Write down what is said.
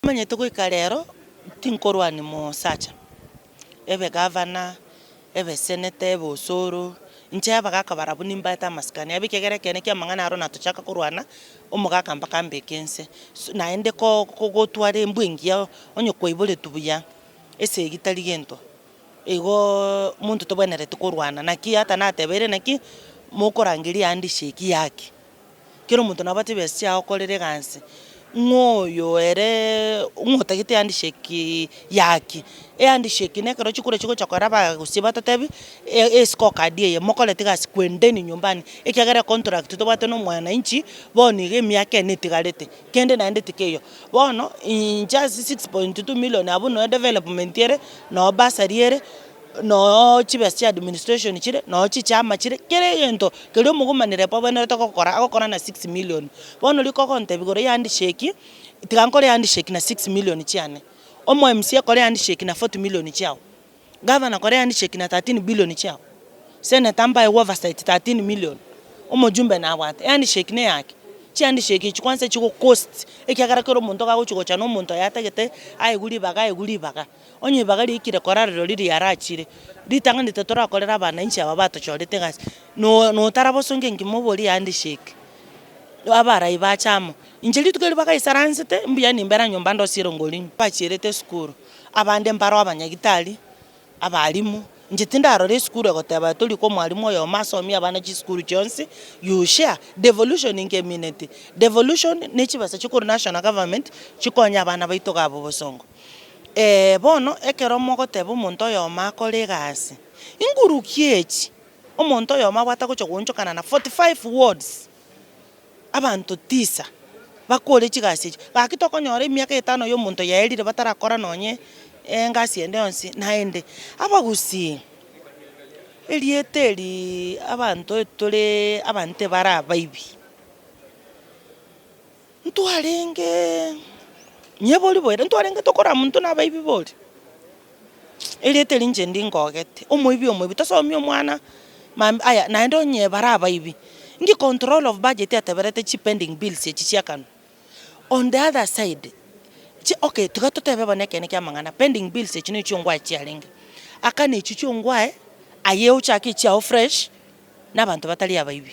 Omanyete goika rero tinkorwania mosacha, ebe gavana, ebe senator, ebe osoro, inche abagaka barabwo nimbaete amasikani abe ekiagera ekeene kia amang'ana aro natochaka korwana, omogaka mpaka ambeke inse. So naende ko kogotwara embwa engiya onye kwaiboretwe buya, esegi tari gento, igoooo monto tobwenereti korwana naki ata natebeire naki, mokorangeria ehandshake yaki. Kera omonto nabwate chibesa chiaye agokorera egasi, ng'o oyo ere ng'o otagete ehandshake yaki, ehandshake na ekero chikura chigocha kora abagusii batotebi, escorecard eye mokorete egasi kwendeni nyumbani, ekiagera econtract tobwate na omwananchi, bono iga emiaka ene etigarete, kende naende tikeiyo. Bono inche ase 6.2 million abwo noo edevelopment ere, noo bursary ere. Noo chibesa chia administration chire, noo chichama chire, kera egento keria omogomanire abwenerete gokora, agokora na six million. Bono riko ogontebia igoro ya handshake, tiga nkore handshake na six million chiane, omo MCA akore handshake na 40 million chiago, gavana akore handshake na 13 billion chiago, senator mbaegwe oversight 13 million, omojumbe nabwate, ehandshake neyake? Chihandshake echi kwanza chigocost, ekiagera kera omonto iga agochi gocha na omonto oye atagete aegwe ribaga aegwe ribaga. Onye ribaga riaikire korara rirorio riarachire, ritang'ani titorakorera abananchi aba batochorete egasi, no notara bosongo engima oborie handshake, abarai bache amo. Inche rituko erio bagaisaransete, mbuya nimbera nyomba ndosie erongori nywe. Bachierete esukuru, abande mbaro abanyagitari, abalimu, inche tindarora esukuru egoteba torike omwalimu oyomo asomie abana chisukuru chionsi, you share, devolution nkemineti, devolution ne chibesa chikorwa national government, chikonye abana baito iga abwo bosongo. Bono ekero mogoteba omonto oyomo akore egasi, inguru ki echi omonto oyomo abwate agocha goonchokana na 45 wards, abanto tisa bakore chigasi echi, gaki tokonyora emiaka etano ya omonto yaerire batarakora nonye engasi ende yonsi naende, abagusii erieta eri abanto tore abanto ebare abaibi. Ntwarenge nyebori boira, ntwarenge tokora monto na abaibi bori? Erieta eri inche ndingogete, omoibi omoibi, tosomie omwana mambia aya naende onye bare abaibi, inki control of budget yateberete chi pending bills echi chiakanwa? On the other side, chi okay tiga totebe bono ekeene kia amang'ana, pending bills echi ne chiongwae chiarenge, akana echi chiongwae, aye ochake echiago fresh, na abanto batari abaibi.